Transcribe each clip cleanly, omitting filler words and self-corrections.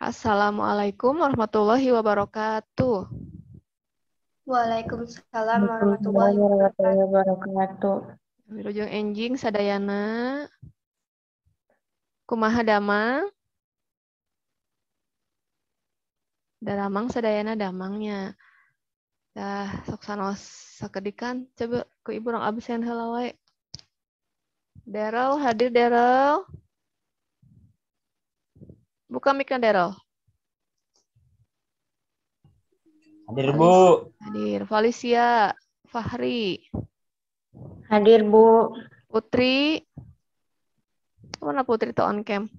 Assalamualaikum warahmatullahi wabarakatuh. Waalaikumsalam warahmatullahi wabarakatuh. Wilujeng enjing sadayana. Kumaha damang? Daramang sadayana damangnya. Dah sok sanos sakedikan coba ku ibu urang absen heula wae. Daryl hadir Daryl. Buka mic-na Daryl. Hadir, Bu. Hadir. Felicia, Fahri. Hadir, Bu. Putri. Mana Putri tuh on cam?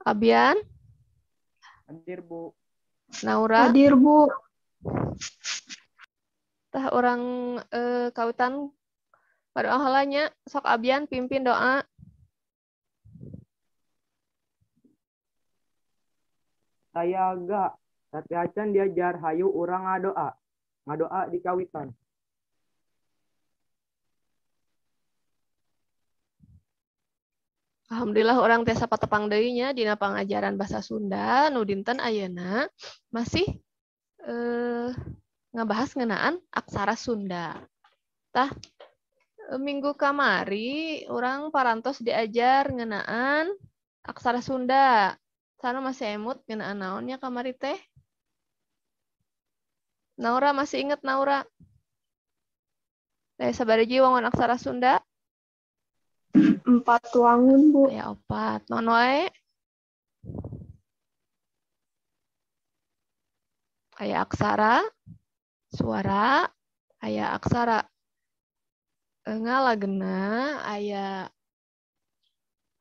Abian. Hadir, Bu. Naura. Hadir, Bu. Tah orang kautan pada halanya sok Abian pimpin doa. Saya agak tapi acan diajar hayu urang ngadoa. Ngadoa di kawitan. Alhamdulillah orang tiasa patepang deui nya dina pangajaran bahasa Sunda nu dinten ayeuna masih ngabahas ngeunaan aksara Sunda. Tah minggu kamari urang parantos diajar ngeunaan aksara Sunda. Sana masih emut ngeunaan naonnya kamari teh? Naura masih inget Naura? Teh sabariji wangun aksara Sunda? 4 wangun, Bu. Ya 4. Naon wae? Aya aksara suara, aya aksara ngalagena, aya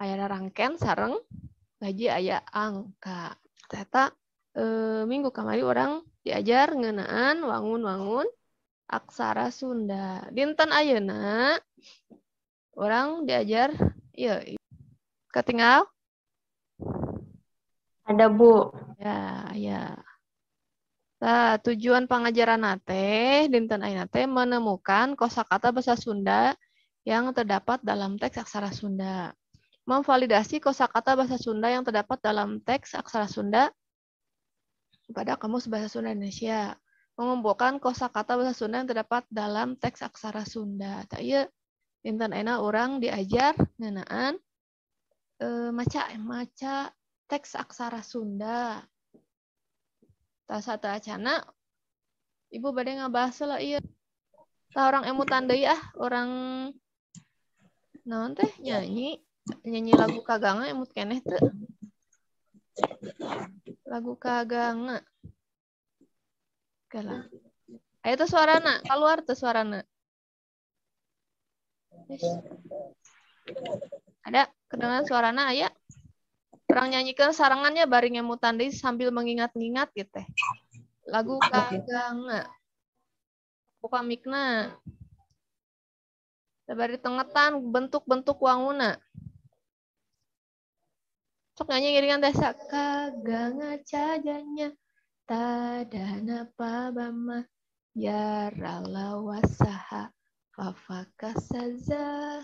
rarangken sareng gaji aya angka. Ternyata minggu kamari orang diajar ngeunaan wangun-wangun aksara Sunda. Dinten ayeuna orang diajar ieu ketinggal? Ada, Bu. Ya, ya. Nah, tujuan pangajaran teh dinten ayeuna teh menemukan kosakata bahasa Sunda yang terdapat dalam teks aksara Sunda. Memvalidasi kosakata bahasa Sunda yang terdapat dalam teks aksara Sunda pada Kamus Bahasa Sunda Indonesia. Mengumpulkan kosakata bahasa Sunda yang terdapat dalam teks aksara Sunda. Tah ieu dinten ayeuna urang diajar ngeunaan maca teks aksara Sunda. Tah sateuacana ibu bade ngabahas lah ieu. Tah urang emutan deui ah, urang naon teh nyanyi lagu Kaganga emut keneh teu? Lagu Kaganga. Kala. Aya teh suarana, keluar teh suarana. Ada kedengaran suarana aya? Urang nyanyikeun sarengannya bari ngemutan deui sambil mengingat-ingat gitu teh. Lagu Kaganga. Buka mikna. Bari tengetan bentuk-bentuk wanguna. Sok nyanyi ngiringan teh Kaganga cajanya tadana pabama yaralawasaha fafakasaza.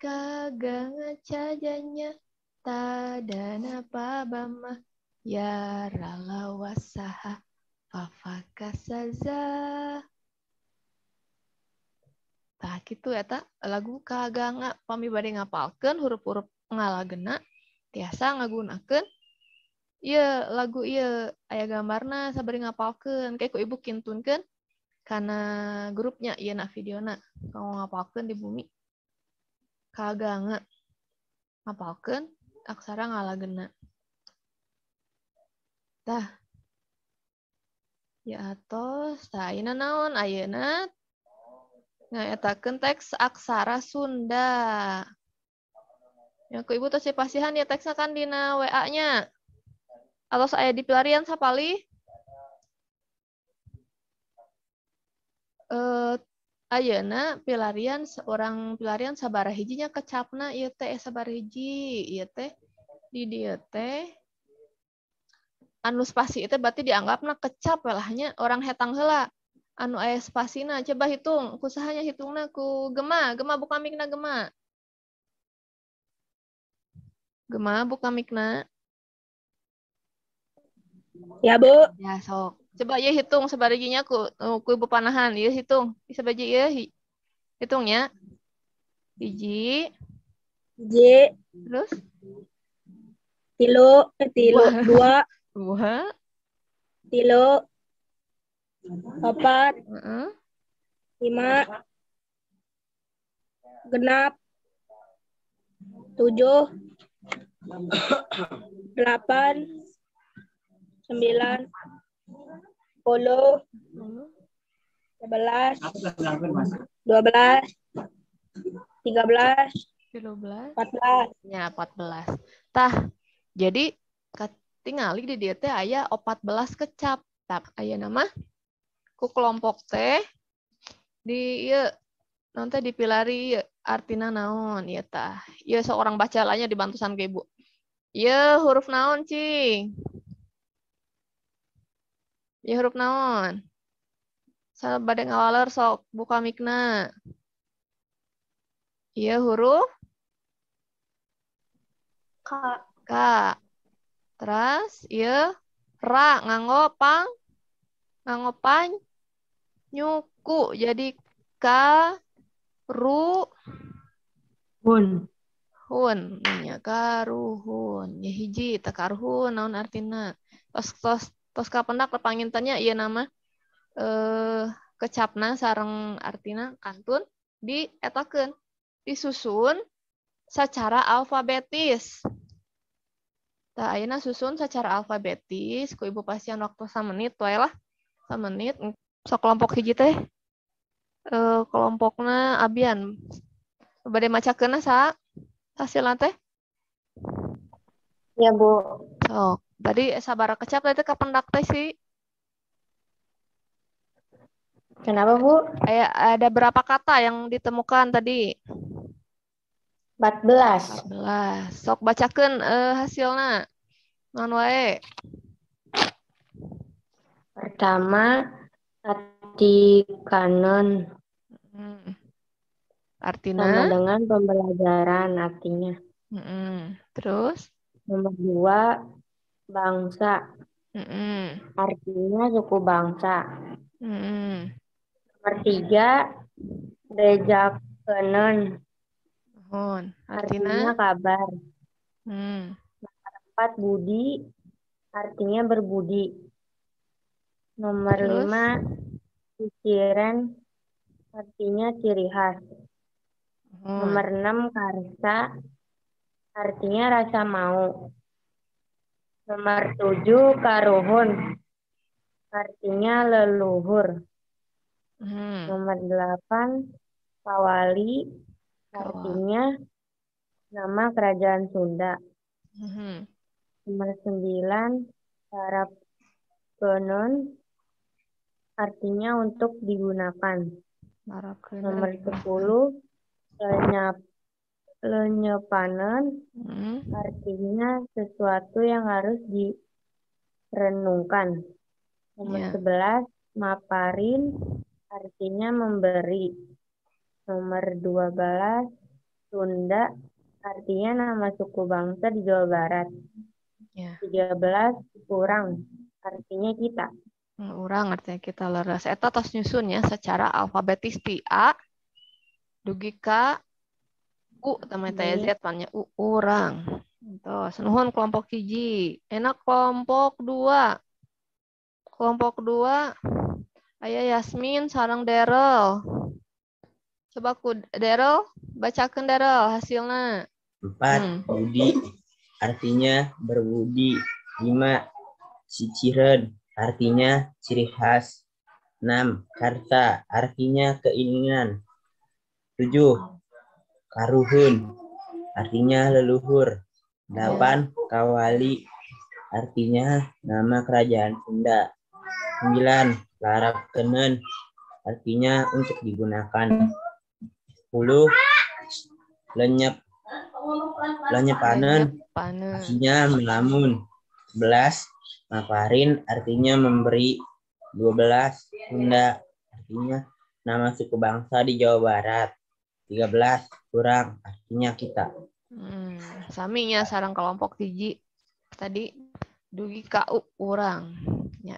Kaganga cajanya tadana pabama yaralawasaha fafakasaza. Tah kitu eta lagu Kaganga pami bade ngapalkeun huruf-huruf ngalagena tiasa ngagunakeun ieu lagu ieu aya gambarna sabari ngapalkeun kayak ku ibu kintunkeun kana grupnya ieu na videona kanggo ngapalkeun di bumi Kaganga ngapalkeun aksara ngalagena. Tah ya atos tah ayeuna naon ayeuna ngaetakeun teks aksara Sunda. Yang ku ibu tos dipasihan ya teksnya kan dina WA-nya. Atau saya di pilarian sapali. Ayeuna pilarian seorang pilarian sabaraha hijinya kecapna ieu teh sabaraha hiji ieu teh di dieu teh anu spasi itu berarti dianggapna kecap welahnya orang hetang heula anu aya spasina coba hitung kusahanya hitungna ku Gema. Gema buka mikna Gema. Gema buka mikna. Ya, Bu. Ya, sok. Coba ya hitung sabarajinya ku Ibu panahan. Ieu hitung. Sabaraji ieu hitungnya. Hiji. Hiji. Terus? Tilu, dua. Dua. Tilu. 4. 5. 6. 7. 8. 9. 10. 11. 12. 13. 13. 14. Ya, 14. Tah, jadi tingali di dieu teh aya 14 kecap. Tah, aya nama ku kelompok teh di ieu naon teh dipilari ieu artina naon ieu tah. Ieu seorang baca lainnya dibantusan ke Ibu. Ieu huruf naon cing? Ieu huruf naon? Bade ngawaler sok buka mikna. Ieu huruf K. K. Terus ieu ra nganggo pang nganggo pan nyuku jadi K ru hun. Hun nya karuhun. Ya hiji teh karuhun naon artina. Tos tos tos kapendak lepangintennya ieu nama kecapna sareng artina kantun dietakeun disusun secara alfabetis. Tah ayeuna susun secara alfabetis ku Ibu pasian waktu samenit wae lah. Samenit sok kelompok hiji teh kelompokna Abian. Bade macakeunna saha hasilna teh? Ya, Bu. Sok. Tadi sabaraha kecap teh kapendak teh sih? Kenapa, Bu? Ada berapa kata yang ditemukan tadi? 14. 14. Sok bacakeun hasilna. Naon wae? Pertama, atikanen. Artinya? Sama dengan pembelajaran artinya. Terus? Nomor 2, bangsa. Artinya suku bangsa. Nomor 3, bejakenen. Artinya kabar. Nomor 4, budi, artinya berbudi. Nomor 5, ciciren, artinya ciri khas. Nomor 6, karsa, artinya rasa mau. Nomor 7, karuhun, artinya leluhur. Nomor 8, kawali, artinya nama kerajaan Sunda. Nomor 9, tarapkeun, artinya untuk digunakan. Nomor 10, lenyepanen, artinya sesuatu yang harus direnungkan. Nomor 11, maparin, artinya memberi. Nomor 12, Sunda, artinya nama suku bangsa di Jawa Barat. 13, urang, artinya kita. Urang artinya kita leres. Eta tos nyusun ya secara alfabetis ti A dugi ka U tama teh Z pannya U urang. Tos nuhun kelompok hiji. Enak kelompok 2. Kelompok 2 aya Yasmin sareng Daryl. Coba ku Daryl bacakeun Daryl hasilna. 4, budi artinya berbudi. 5, ciciren artinya ciri khas. 6, karsa artinya keinginan. 7, karuhun artinya leluhur. 8, kawali artinya nama kerajaan Sunda. 9, larapkenen artinya untuk digunakan. 10, lenyepanen artinya melamun. 11, maparin artinya memberi. 12, Sunda artinya nama suku bangsa di Jawa Barat. 13, kurang artinya kita. Saminya sarang kelompok hiji tadi Dugi ka urang nya.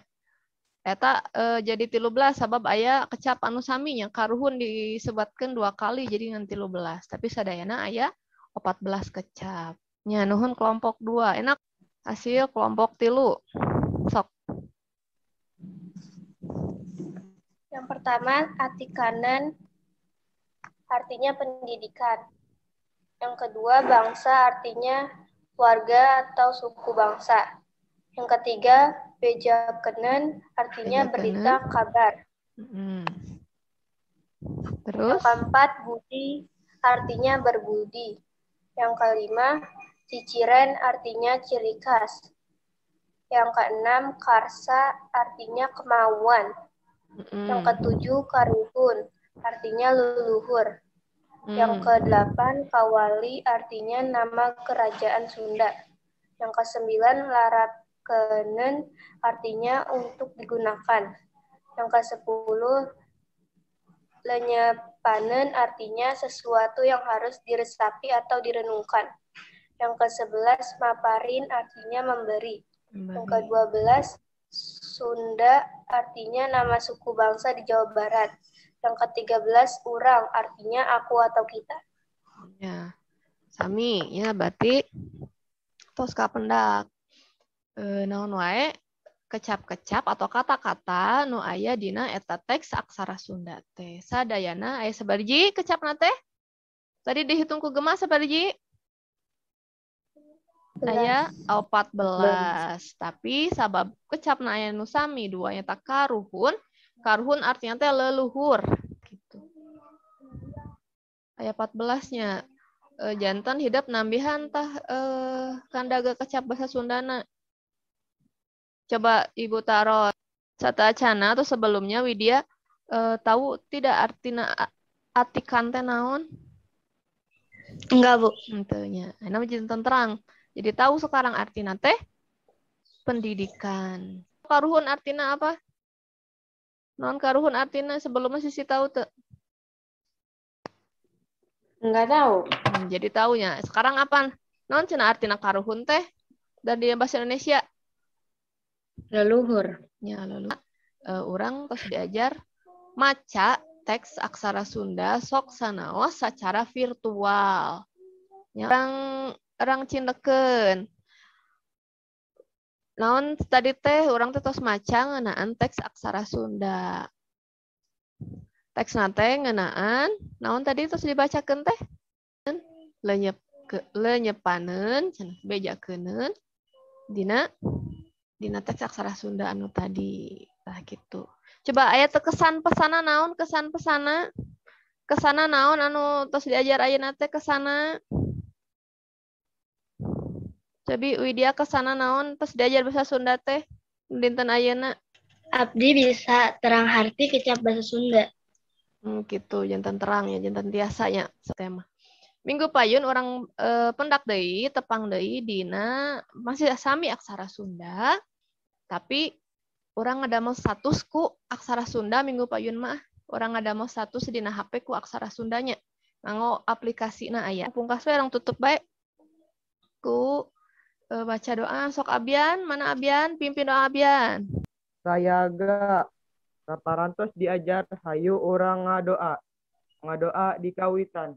Eta jadi 13 sabab aya kecap anu sami nya, karuhun disebatkeun 2 kali jadi ngan 13, tapi sadayana aya 14 kecap. Nya nuhun kelompok 2. Enak hasil kelompok 3. Sok. Yang pertama, atikanan artinya pendidikan. Yang kedua, bangsa artinya warga atau suku bangsa. Yang ketiga, bejakenen artinya berita kabar. Terus? Yang keempat, budi artinya berbudi. Yang kelima, ciciren artinya ciri khas. Yang keenam, karsa artinya kemauan. Yang ketujuh, karuhun artinya leluhur. Yang kedelapan, kawali artinya nama kerajaan Sunda. Yang kesembilan, larapkenen artinya untuk digunakan. Yang kesepuluh, lenyepanen artinya sesuatu yang harus diresapi atau direnungkan. Yang kesebelas, maparin artinya memberi. Yang ke-12, Sunda artinya nama suku bangsa di Jawa Barat. Yang ke-13, urang artinya aku atau kita. Ya, sami ya berarti tos kapendak naon wae kecap-kecap atau kata-kata nu aya dina eta teks aksara Sunda teh. Sadayana aya sabariji kecapna teh? Tadi dihitung ku Gema sabariji? Aya 14. Tapi sabab kecapna aya nu sami dua nya ta karuhun. Karuhun artinya teh leluhur gitu. Aya 14-nya. Jantan hidup nambihan tah kandaga kecap bahasa Sundana. Coba Ibu taruh satacana atau sebelumnya Widya tahu tidak artina atikan teh naon? Enggak, Bu. Henteu nya. Ayeuna mah jantan terang. Jadi tahu sekarang artina teh pendidikan. Karuhun artina apa? Non karuhun artina sebelumnya sisi tahu teu? Enggak tahu. Jadi taunya. Sekarang apa? Non cenah artina karuhun teh dan di bahasa Indonesia? Leluhur. Ya, leluhur. Urang tos diajar maca teks aksara Sunda sok sanaos secara virtual. Ya, urang cindekeun. Naon tadi teh urang teh tos maca ngeunaan teks aksara Sunda. Teksna teh ngeunaan naon tadi tos dibacakeun teh? Lenyepaneun cenah bejakeuneun dina teks aksara Sunda anu tadi. Tah kitu. Coba aya teu kesan pesana naon kesan pesana? Kesana naon anu tos diajar ayeuna teh kesana? Cobi Widya kesana naon tos diajar bahasa Sunda teh dinten ayeuna? Abdi bisa terang harti kecap bahasa Sunda. Gitu, jantan terang ya, jantan tiasa nya tema. Minggu payun orang pendak deui, tepang deui dina masih sami aksara Sunda, tapi orang ngadamel status ku aksara Sunda minggu payun mah. Orang ngadamel status dina HP ku aksara Sundanya. Nganggo aplikasina aya. Pungkas we urang tutup bae ku baca doa. Sok Abian, mana Abian? Pimpin doa Abian. Saya ga saparantos diajar hayu urang ngadoa. Ngadoa di kawitan.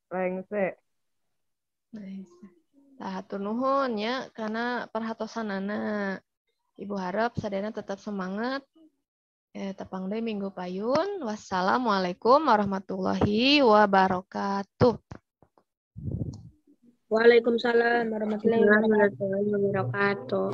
Rengse. Tah hatur nuhun ya karena perhatosanana. Ibu harap sadayana tetap semangat. Tepang deui minggu payun. Wassalamualaikum warahmatullahi wabarakatuh. Waalaikumsalam warahmatullahi wabarakatuh.